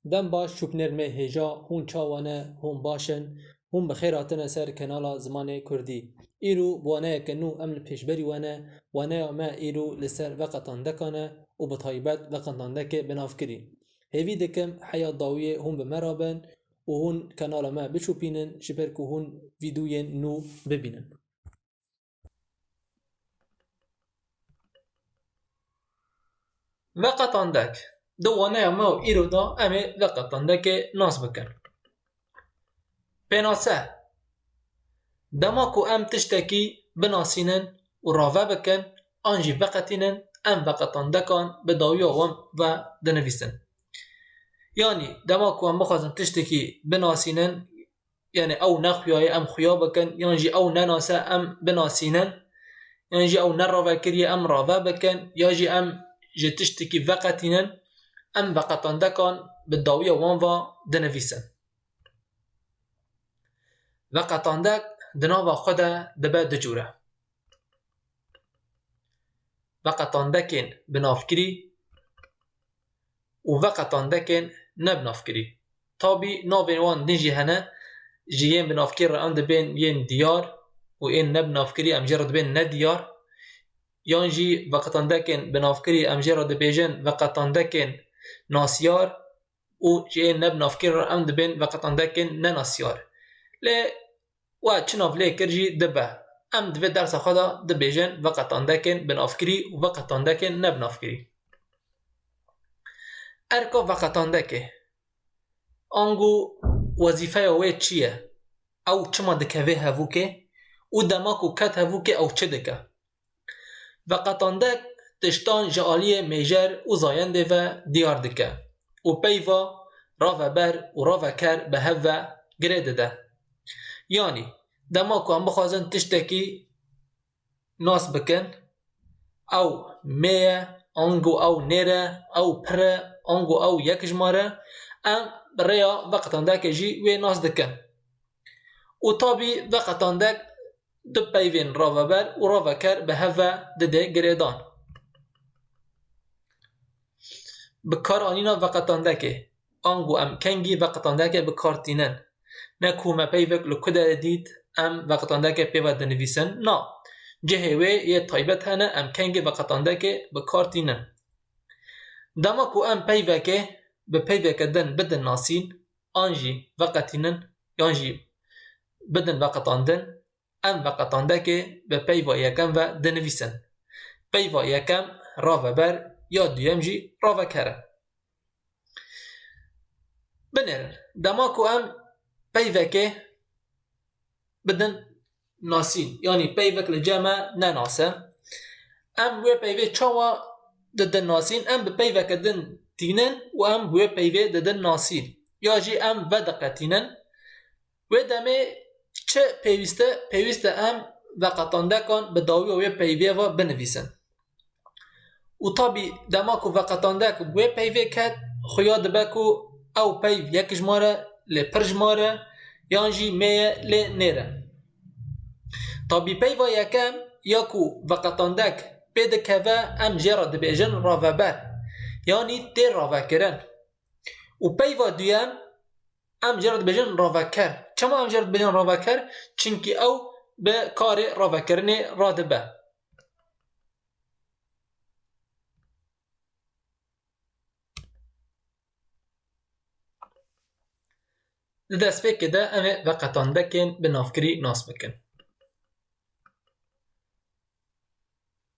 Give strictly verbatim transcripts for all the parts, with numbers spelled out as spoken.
Dem baş şûpnêr me hêja, hûn çawa ne, hûn baş in, hûn bi xêr hatine ser kanala Zimanê Kurdî. Îro bi waneyeke nû em li pêşberî we ne, waneya me îro li ser veqetandekan e û bi taybet veqetandekê binavkirî. Hêvî dikim heya dawiyê hûn bi me re bin û hûn kanala me bişopînin, ji ber ku hûn vîdeoyên nû bibînin. Veqetandek. Di waneya me û îro de em ê veqetandekê nas bikin. Pênase. Dema ku em tiştekî binasînin û rave bikin, an jî veqetînin, em veqetandekan bi dawiya wan ve dinivîsin. Yanî dema ku em bixwazin tiştekî binasînin, yanî ew nexuyaye, em xuya bikin, yan jî ew nenase, em binasînin, yan jî ew nerave kiriye, em rave bikin, ya jî em ji tiştekî veqetînin, em veqetandekan bi dawiya wan ve dinivîsin. Veqetandek di nava xwe de dibe du cûre. Veqetandekên binavkirî û veqetandekên nebinavkirî. Tabî navên wan din jî hene, ji yên binavkirî re em dibên yên diyar û ên nebinavkirî em jê re dibên nediyar. Yan jî veqetandekên binavkirî em jê re dibêjin veqetandekên nasyar û ji ên nebinavkirî re em dibên veqetandekên nenasyar. Lê we çi nav lê kir jî dibe. Em di vê dersa xwe de dibêjin veqetandekên binavkirî û veqetandekên nebinavkirî. Erka veqetandekê, ango wezîfeya wê çi ye? Ew çima dikeve hevûkê û dema ku ket hevûkê ew çi dike? Veqetandek tiştan ji aliyê mêjer û zayendê ve diyar dike û peyva raveber û raveker bi hev ve girê dide. Yanî, dema ku em bixwazin tiştekî nas bikin, ew mê ye, ango ew nêr e, ew pir e, ango ew yekjmar e, em bi rêya veqetandekê jî wê nas dikin. Û tabî veqetandek du peyvên raveber û raveker bi hev ve dide girêdan. Bi kar anîna veqetandekê. Ango em kengî veqetandekê bi kar tînin. Ne ku me peyvek li ku derê dît, em veqetandekê pê ve dinivîsin. Na. Cihê wê yê taybet hene, em kengî veqetandekê bi kar tînin. Dema ku em peyvekê bi peyveke din bidin nasîn, an jî veqetînin, yan jî bidin veqetandin, em veqetandekê bi peyva yekem ve dinivîsin. Peyva yekem raveber ya duyem jî raveker e. Binêrin, dema ku em peyvekê bidin nasîn, yanî peyvek li cem me nenas e, em wê peyvê çawa didin nasîn? Em bi peyveke din tînin û em bi wê peyvê didin nasîn. Ya jî em vediqetînin. Wê demê çi pêwîst e? Pêwîst e em veqetandekan bi dawiya wê peyvê ve binivîsin. Û tabî dema ku veqetandek wê peyvê ket, xuya dibe ku ew peyv yekjmar e, lê pirjmar e, yan jî mê ye, lê nêr e. Tabî peyva yekem ya ku veqetandek pê dikeve, em jê re dibêjin raveber, yanî tê ravekirin. Û peyva duyem, em jê re dibêjin raveker. Çima em jê re dibêjin raveker? Çimkî ew bi karê ravekirinê radibe. Di destpêkê de em ê veqetandekên binavkirî nas bikin.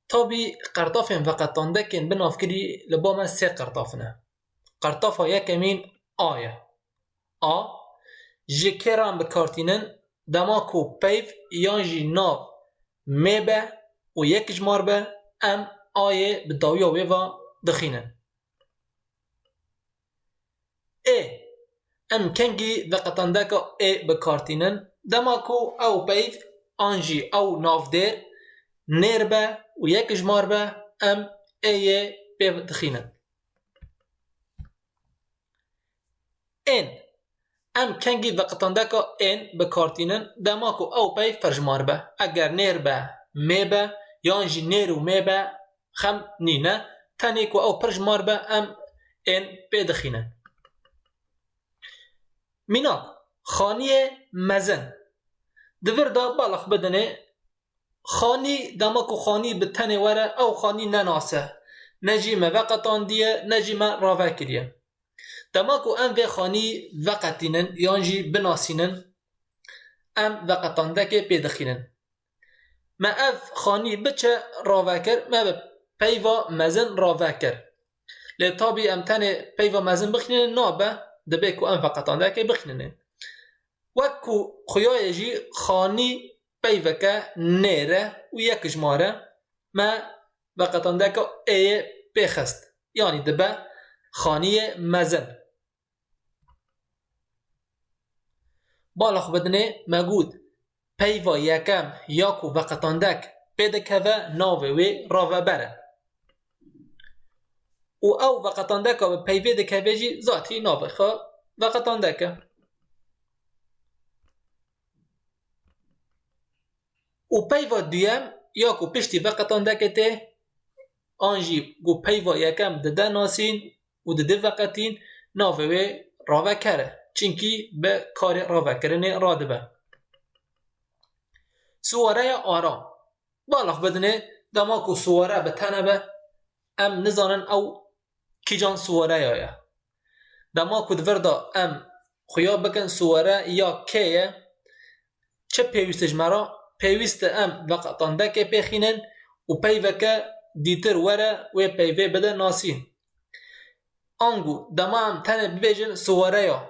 Tabî qertafên veqetandekên binavkirî li ba me sê qertaf ne. Qertafa yekemîn A ye. A, ji kê re em bi kar tînin? Dema ku peyv yan jî nav mê be û yekjmar be, em A yê bi dawiya wê ve dixînin. Ê, em kengî veqetandeka ê bi kar tînin? Dema ku ew peyv an jî ew navdêr nêr be û yekjmar be, em ê yê pê dixînin. Ên. Em kengî veqetandeka ên bi kar tînin? Dema ku ew peyv pirjmar be. Eger nêr be, mê be, yan jî nêr û mê be, xem nîne. Tenê ku ew pirjmar be, em ên pê dixînin. Mînak, xaniyê mezin. Di vir de balax bidinê, xanî, dema ku xanî bi tenê were, ew xanî nenase. Ne jî me veqetandiye, ne jî me rave kiriye. Dema ku em vê xanî veqetînin yan jî binasînin, em veqetandekê pê dixînin. Me ev xanî biçe rave kir, me bi peyva mezin rave kir. Lê tabî em tenê peyva mezin bixînin nabe, dibe ku em veqetandekê bixînin. Wek ku xuyayê jî xanî peyveke nêr e û yek jmar e, me veqetandeka êyê pê xist. Yanî dibe xaniyê mezin. Balax bidinê me got, peyva yekem ya ku veqetandek pê dikeve navê wê raveber e. Û ew veqetandeka bi peyvê dikeve jî zatî navê xwe veqetandek e. Û peyva duyem ya ku piştî veqetandekê tê, an jî ku peyva yekem dide nasîn û dide veqetîn, navê wê raveker e. Çinkî bi karê ravekirinê radibe. Siwareya aram. Balax bidinê, dema ku siware bi tene be, em nizanin ew kîjan siwareya ye. Dema ku di vir de em xuya bikin siware ya kê ye, çi pêwîst e ji me re? Pêwîst e em veqetandekê pêxînin û peyveke dîtir were wê peyvê bide nasîn. Ango dema em tenê bibêjin siwareya,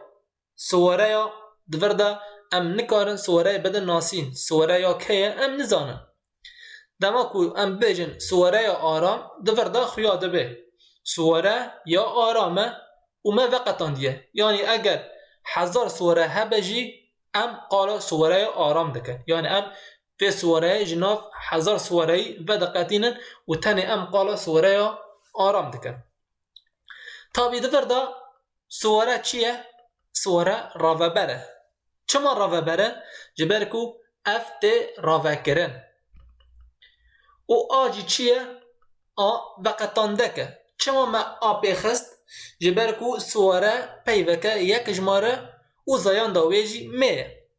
siwareya di vir de em nikarin siwareyê bidin nasîn. Siwareya kê ye em nizanin. Dema ku em bibêjin siwareya aram, di vir de xuya dibe siware ya aram e û me veqetandiye. Yanî eger hezar siware hebe jî em qala siwareya aram dikin. Yanî em vê siwareyê ji nav hezar siwareyî vediqetînin û tenê em qala siwareya aram dikin. Tabî di vir de siware çi ye? Siware raveber e. Çima raveber e? Ji ber ku ev tê ravekirin. Û a jî çi ye? A veqetandek e. Çima me a pê xist? Ji ber ku siware peyveke yek jmar e û zayanda wê jî mê ye.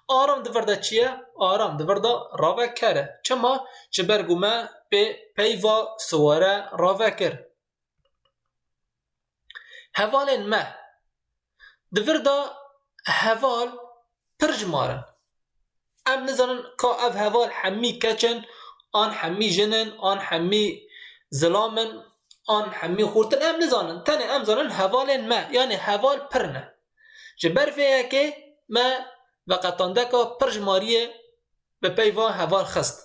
Aram di vir de çi ye? Aram di vir de raveker e. Çima? Ji ber ku me pê peyva siware rave kir. Hevalên me. Di vir de heval pir jimar in. Em nizanin ka ev heval hemî keç in, an hemî jin in, an hemî zilam in, an hemî xurt in. Em nizanin. Tenê em zanin hevalên me. Yanî heval pir ne. Ji ber vê yekê me veqetandeka pir jimariyê bi peyva heval xist.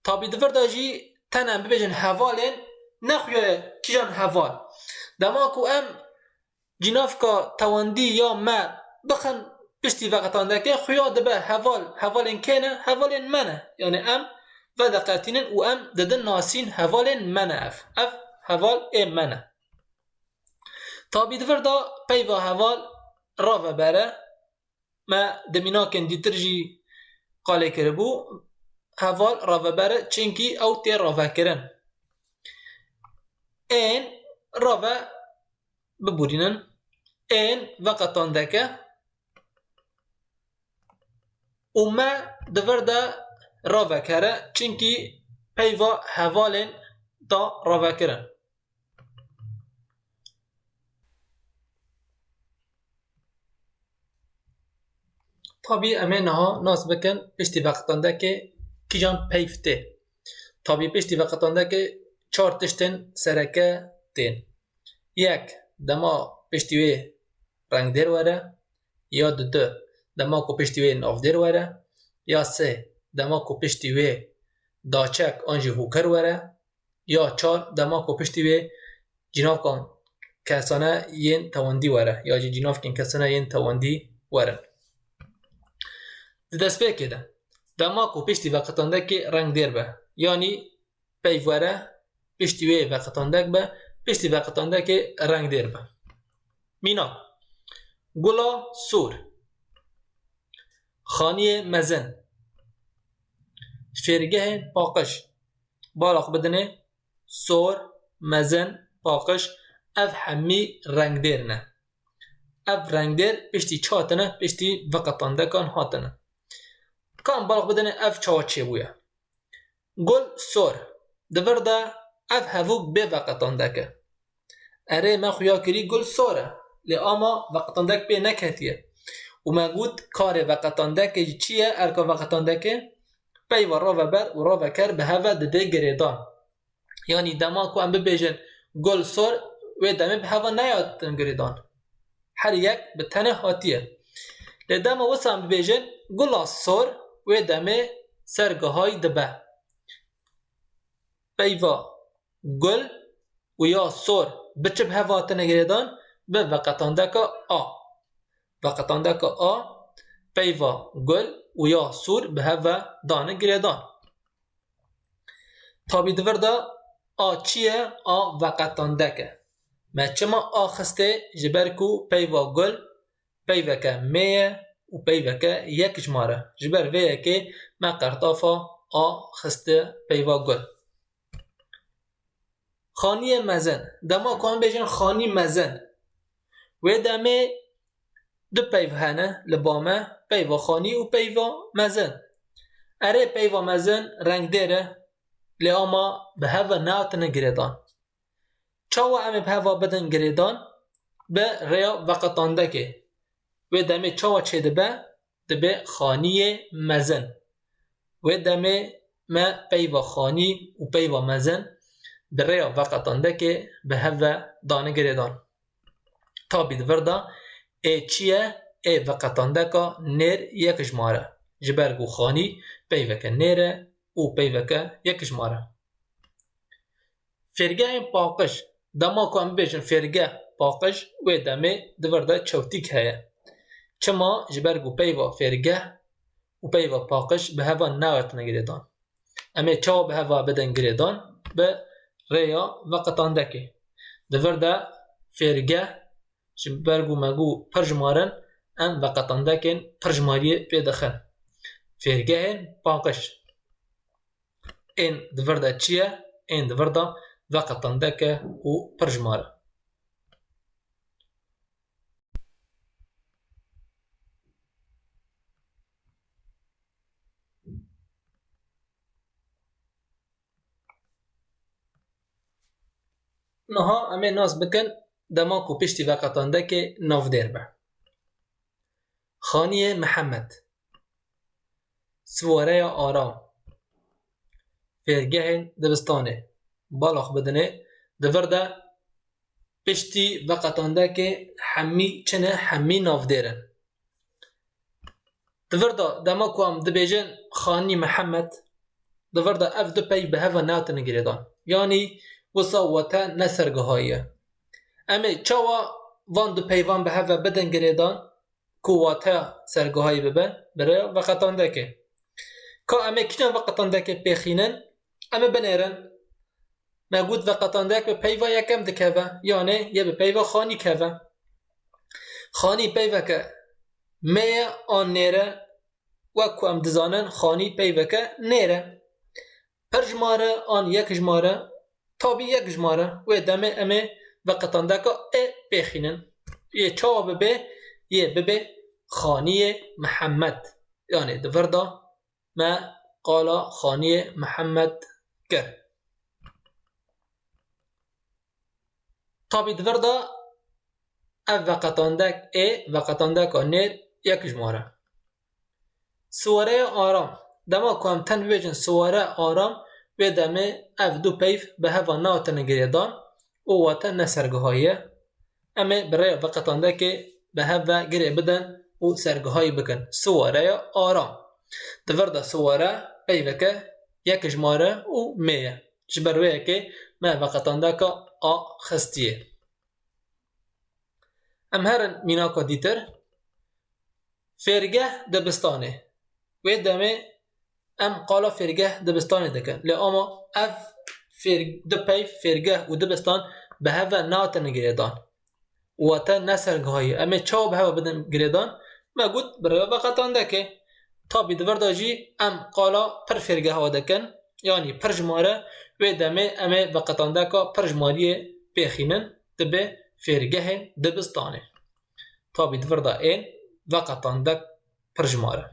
Tabî di vir de jî tenê em bibêjin hevalên, ne xuya ye kîjan heval. Dema ku em cînavka tewandî ya me bixin piştî veqetandekê, xuya dibe heval, hevalên kê ne? Hevalên me ne. Yanî em vediqetînin û em didin nasîn hevalên me ne ev. Ev heval ê me ne. Tabî di vir de peyva heval raveber e. Me di mînakên dîtir jî qalê kiribû. Heval raveber e, çinkî ew tê ravekirin. Ên rave biborînin. Ên veqetandek e. Û me di vir de raveker e, çinkî peyva hevalên da ravekirin. Tabî em ê niha nas bikin piştî veqetandekê kîjan peyv tê. Tabî piştî veqetandekê çar tiştên sereke tên. Yek, dema piştî wê rengdêr were, ya didu, dema ku piştî wê navdêr were, ya sê, dema ku piştî wê daçek an jî hûker were, ya çar, dema ku piştî wê cînavkan kesane yên tewandî were, ya jî cînavkên kesane yên tewandî werin. Di destpêkê de, dema ku piştî veqetandekê rengdêr be, yanî peyv were, piştî wê veqetandek be, piştî veqetandekê rengdêr be. Mînak, gula sor, xaniyê mezin, fêrgehên paqij, balax bidinê, sor, mezin, paqij, ev hemî rengdêr ne. Ev rengdêr piştî çi hatine? Piştî veqetandekan hatine. Ka em balax bidine ev çawa çêbûye? Gul sor. Di vir de ev hevûk bê veqetandek e. Erê, me xuya kirî gul sor e. Lê ama veqetandek pê neketiye. Û me got karê veqetandekê jî çi ye? Erka veqetandekê peyva raveber û raveker bi hev ve dide girêdan. Yanî dema ku em bibêjin gul sor, wê demê bi hev ve nehatin girêdan. Her yek bi tenê hatiye. Lê dema wisa em bibêjin gula sor, wê demê sergihayî dibe. Peyva gul û ya sor bi çi bi hev hatine girêdan? Bi veqetandeka a. Veqetandeka a peyva gul û ya sor bi hev ve dane girêdan. Tabî di vir de a çi ye? A veqetandek e. Me çima a xistê? Ji ber ku peyva gul peyveke mê ye û peyveke yekjimar e. Ji ber vê yekê me qertafa a xiste peyva gul. Xaniyê mezin. Dema ku em bêjin xanî mezin, wê demê du peyv hene li ba me, peyva xanî û peyva mezin. Erê, peyva mezin rengdêr e, lê ama bi hev ve nehatine girêdan. Çawa em ê bi hev ve bidin girêdan? Bi rêya veqetandekê. Wê demê çawa çêdibe? Dibe xaniyê mezin. Wê demê me peyva xanî û peyva mezin bi rêya veqetandekê bi hev ve dane girêdan. Tabî di vir de ê çi ye? Ê veqetandeka nêr yekjimar e. Ji ber ku xanî peyveke nêr e û peyveke yekjimar e. Fêrgehên paqij. Dema ku em bibêjin fêrgeh paqij, wê demê di vir de çewtîk heye. Çima? Ji ber ku peyva fêrgeh û peyva paqij bi hev ve nehatine girêdan. Em ê çawa bi hev ve bidin girêdan? Bi rêya veqetandekê. Di vir de fêrgeh, ji ber ku me got pirjimar in, em veqetandekên pirjimariyê pê dixin. Fêrgehên paqij. Ên di vir de çi ye? Ên di vir de veqetandek e û pirjimar e. Niha em ê nas bikin dema ku piştî veqetandekê navdêr be. Xaniyê Mihemed. Siwareya aram. Fêrgehên dibistanê. Balax bidinê, di vir de piştî veqetandekê hemî çi ne, hemî navdêr in. Di vir de dema ku em dibêjin Xanî Mihemed, di vir de ev du peyv bi hev ve nehatine girêdan. Yanî wisa wate ne sergihayî ye. Em ê çawa van du peyvan bi hev ve bidin girêdan? Ku wateya sergihayî bibe, bi rêya veqetandekê. Ka em ê kîjan veqetandekê pêxînin? Em ê binêrin. Me got veqetandek bi peyva yekem dikeve, yanê yê bi peyva xanî keve. Xanî peyveke mê ye an nêr e? Wek ku em dizanin, xanî peyveke nêr e. Pirjimar e an yekjimar e? Tabî yekjimar e. Wê demê em ê veqetandeka ê pêxînin. Yê çawa bibe? Yê bibe Xaniyê Mihemed. Yanê di vir de me qala Xaniyê Mihemed kir. Tabî di vir de ev veqetandek ê, veqetandeka nêr yekjimar e. Siwareya aram. Dema ku em ten bibêjin siware aram, wê demê ev du peyv bi hev ve nehatine girêdan û wate ne sergihayî ye. Em ê bi rêya veqetandekê bi hev ve girê bidin û sergihayî bikin. Siwareya aram. Di vir de siware peyveke yekjimar e û mê ye. Ji ber wê yekê me veqetandeka a xistiyê. Em herin mînaka dîtir. Fêrgeh dibistanê. Wê demê em qala fêrgeh dibistanê dikin. Lê ama ev fêr-, du peyv fêrgeh û dibistan bi hev ve nehatine girêdan. Wate ne sergihayî. Em ê çawa bi hev ve bidin girêdan? Me got bi rêya veqetandekê. Tabî di vir de jî em qala pir fêrgeha dikin. Yanî pirjimar e, wê demê em ê veqetandeka pirjimariyê pêxînin, dibe fêrgehên dibistanê. Tabî di vir de ên veqetandek pirjimar e.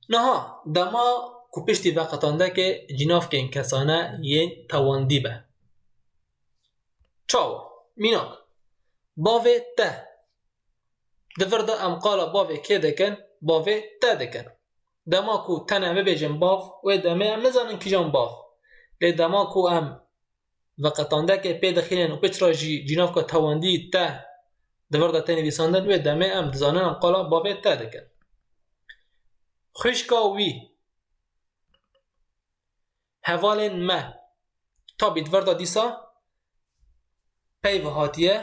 Niha dema ku piştî veqetandekê cînavkên kesane yên tewandî be. Çawa? Mînak. Bavê te. Di vir de em qala bavê kê dikin? Bavê te dikin. Dema ku tenê em bibêjin bav, wê demê em nizanin kîjan bav. Lê dema ku em veqetandekê pê dixînin û piştre jî cînavka tewandî te di vir de tê nivîsandin, wê demê em dizanin em qala bavê te dikin. Xwişka wî. Hevalên me. Tabî di vir de dîsa peyv hatiye,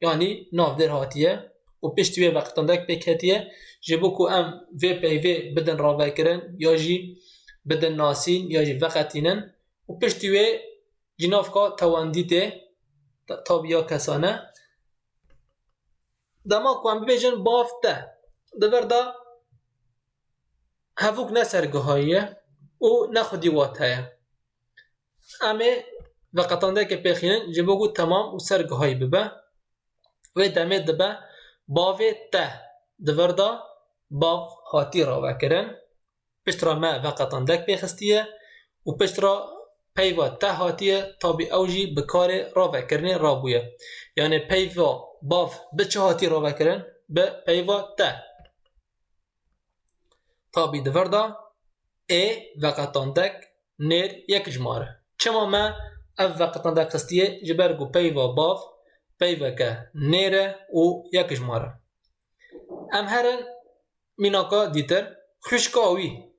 yanî navdêr hatiye û piştî wê veqetandek pêk hetiye, ji bo ku em vê peyvê bidin ravekirin ya jî bidin nasîn ya jî veqetînin û piştî wê cînavka tewandî tê, ta-, tabî ya kesane. Dema ku em bibêjin bav te, di vir de hevûk ne sergihayî ye û ne xwedî wate ye. Em ê veqetandekê pêxînin ji bo ku temam û sergihayî bibe. Wê demê dibe bavê te, di vir de bav hatî ravekirin. Piştre me veqetandek pêxistiye û piştre peyva te hatiye, tabî ew jî bi karê ravekirinê rabûye. Yanê peyva bav bi çi hatî ravekirin? Bi peyva te. Tabî di vir de ê veqetandek nêr yek jimar e. Çima me ev veqetandek xistiye? Ji ber ku peyva bav peyveke nêr e û yek jimar e. Em herin mînaka dîtir, xwişka wî.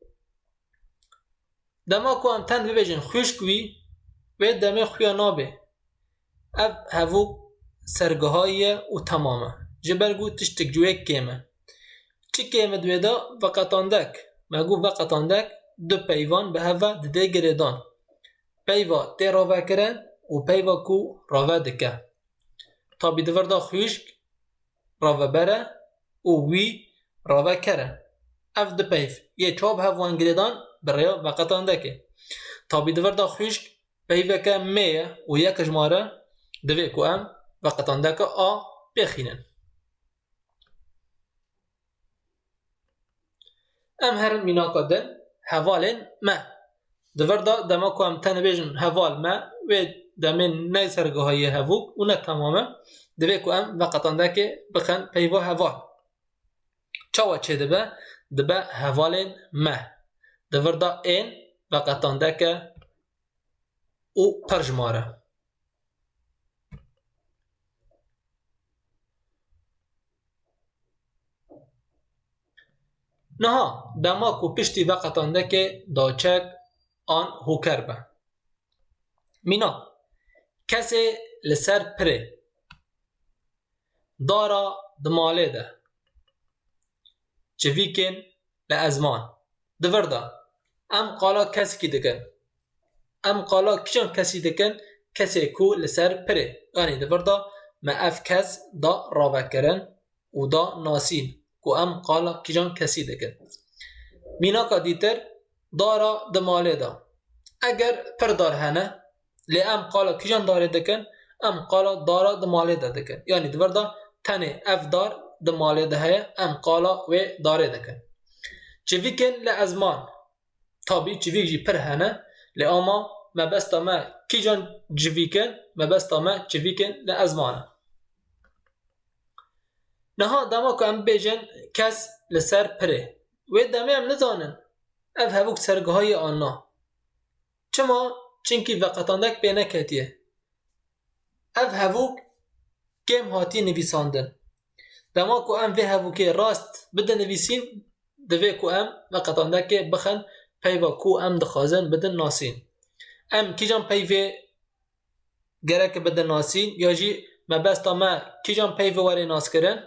Dema ku em ten bibêjin xwişk wî, wê demê xuya nabe. Ev hevûk sergihayî ye û temam e. Ji ber ku tiştik ji wê kêm e. Çi kêm e di wê de? Veqetandek. Me got veqetandek du peyvan bi hev ve didê girêdan. Peyva tê ravekirin û peyva ku rave dike. Tabî di vir de xwişk raveber e û wî raveker e. Ev du peyv yê çawa bi hev wan girêdan? Bi rêya veqetandekê. Tabî di vir de xwişk peyveke mê ye û yek jimar e, divê ku em veqetandeke a pêxînin. Em herin mînaka din, hevalên me. Di vir de dema ku em tenê bêjin heval me, wê demê ne sergihayî ye hevûk û ne temam e. Divê ku em veqetandekê bixin peyva heval. Çawa çêdibe? Dibe hevalên me. Di vir de ên veqetandeke û pirjimar e. Niha dema ku piştî veqetandekê daçek an hûker be. Mînak, kesê li ser pirê. Dara di malê de. Çivîkên li ezman. Di vir de em qala kesikî dikin. Em qala kîjan kesî dikin? Kesê ku li ser pirê. Yanî di vir de me ev kes da ravekirin û da nasîn ku em qala kîjan kesî dikin. Mînaka dîtir, dara di malê de. Eger pir dar hene, lê em qala kîjan darê dikin? Em qala dara di malê de dikin. Yanî di vir de tenê ev dar di malê de heye, em qala wê darê dikin. Çivîkên li ezman. Tabî çivîk jî pir hene, lê ama mebesta me kîjan civîk in? Mebesta me çivîkên li ezman e. Niha dema ku em bibêjin kes li ser pirê, wê demê em nizanin ev hevûk sergihayî ye an na. Çima? Çimkî veqetandek pê neketiye. Ev hevûk kêm hatiye nivîsandin. Dema ku em vê hevûkê rast bidin nivîsîn, divê ku em veqetandekê bixin peyva ku em dixwazin bidin nasîn. Em kîjan peyvê gerek bidin nasîn ya jî mebesta me kîjan peyvê were naskirin?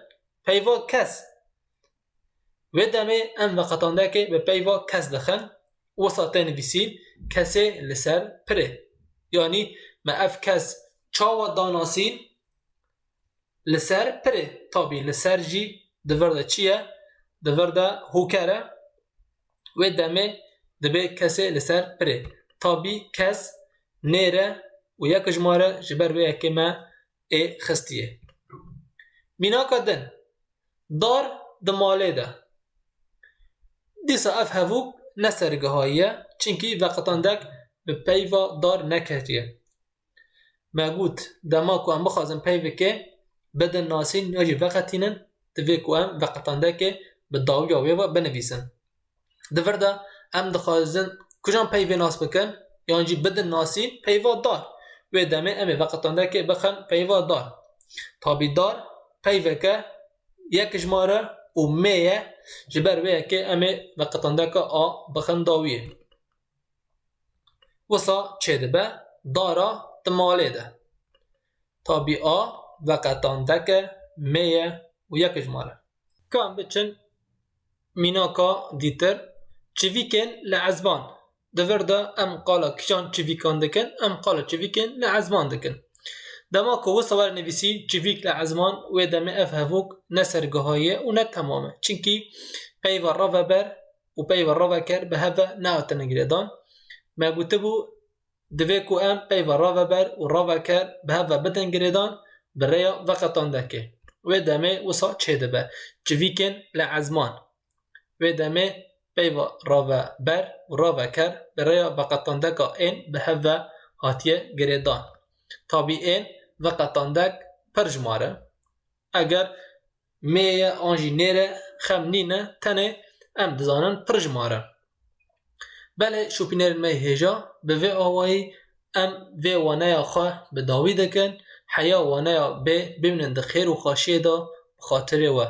Peyva kes. Wê demê em veqetandekê bi peyva kes dixin, wisa tê nivîsîn kesê li ser pirê. Yanî me ev kes çawa da nasîn? Li ser pirê. Tabî li ser jî di vir de çi ye? Di vir de hûker e. Wê demê dibe kesê li ser pirê. Tabî kes nêre û yek jmare ji ber wê yekê me ê xistiye. Mînaka din, dar di malê de. Dîsa ev hevûk ne sergihayiye, çinkî veqetandek bi peyva dar neketiye. Me got, dema ku em bixwazin peyvekê bidin nasîn ya jî veqetînin, divê ku em veqetandekê bi dawiya wê ve binivîsin. Di vir de em dixwazin kujan peyvê nas bikin, yan jî bidin nasîn peyva dar. Wê demê em ê veqetandekê bixin peyva dar. Tabî dar peyveke yek jmare û mê ye, ji ber wê yekê em ê veqetandeka a bixin dawiyê. Wisa çêdibe dara di malê de. Tabî a veqetandeke mê ye û yek jmare. Ka em biçin mînaka dîtir, çivîkên li ezman. Di vir de em qala kîjan çivîkan dikin? Em qala çivîkên li ezman dikin. Dema ku wisa were nivîsî çivîk li ezman, wê demê ev hevok ne sergihaye û ne temam e. Çinkî peyva raveber û peyva raveker bi hev ve nehatine girêdan. Me gotibû, divê ku em peyva raveber û raveker bi hev ve bidin girêdan bi rêya veqetandekê. Wê demê wisa çêdibe. Çivîkên li ezman. Wê demê peyva raveber û raveker bi rêya veqetandeka ên bi hev ve hatiye girêdan. Tabî ên veqetandek pir jmar e. Eger mê ye an jî nêr e, xem nîne, tenê em dizanin pir jmar e. Belê şopînerên me hêja, bi vê awayî em vê waneya xwe bi dawî dikin, heya waneya bê bimînin di xêr û xweşiyê de bi xatirê we.